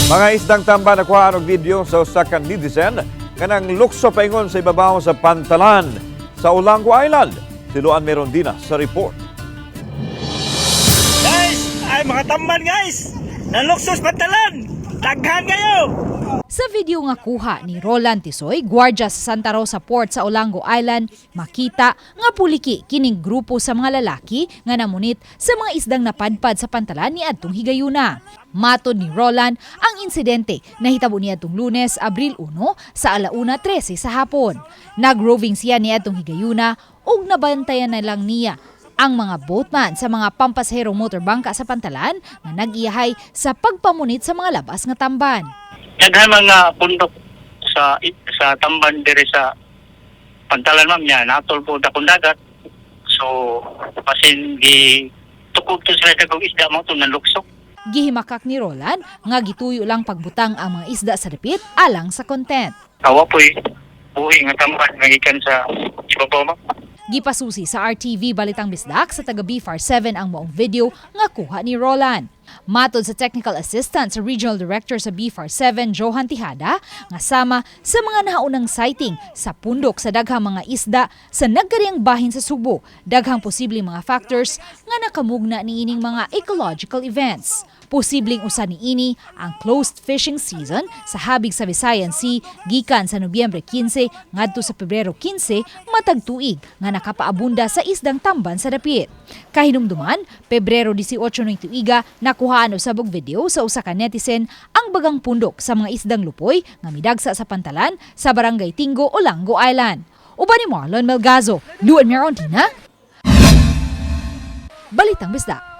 Mga isdang tamban, nakuhaan og video sa usa ka netizen nga nanglukso paingon sa ibabaw sa pantalan sa Olango Island. Si Luan Merondina sa report. Guys, ay mga tamban, guys. Nalukso sa pantalan. Daghan kayo. Sa video nga kuha ni Roland Tisoy, gwardya sa Santa Rosa Port sa Olango Island, makita nga puliki kining grupo sa mga lalaki nga namunit sa mga isdang napadpad sa pantalan ni adtong higayuna. Matod ni Roland, ang insidente nahitabo niadtong Lunes, Abril 1 sa alauna 13 sa hapon. Nagroving siya ni adtong higayuna ug nabantayan na lang niya ang mga boatman sa mga pampasaherong motorbangka sa pantalan nga nag-iyahay sa pagpamunit sa mga labas nga tamban. Daghan mga pundok sa sa tamban diri sa pantalan, ma'am, niya natol po dakong dagat, so pasin gi tukog to sila kag isda mo to nanlukso. Gihimakak ni Roland nga gituyo lang pagbutang ang mga isda sa dapit alang sa content. Awa po'y buhi nga tamban nga gikan sa ibabaw, ma'am. Gipasusi sa RTV Balitang Bisdak sa taga BFAR 7 ang maong video nga kuha ni Roland. Matod sa technical assistant sa Regional Director sa BFAR 7, Johan Tijada, nga sama sa mga nahaunang sighting sa pundok sa daghang mga isda sa nagkariyang bahin sa Sugbo, daghang posibleng mga factors nga nakamugna niining mga ecological events. Posibleng usa niini ang closed fishing season sa habig sa Visayan Sea gikan sa Nobyembre 15 ngadto sa Pebrero 15 matag tuig nga nakapaabunda sa isdang tamban sa dapit. Kahinumduman, Pebrero 18 ning tuiga, nakuhaan usab og video sa usa ka netizen ang bagang pundok sa mga isdang lupoy nga midagsa sa pantalan sa Barangay Tingo, Olango Island. Uban ni Marlon Melgazo, Luan Merondina, Balitang Bisdak.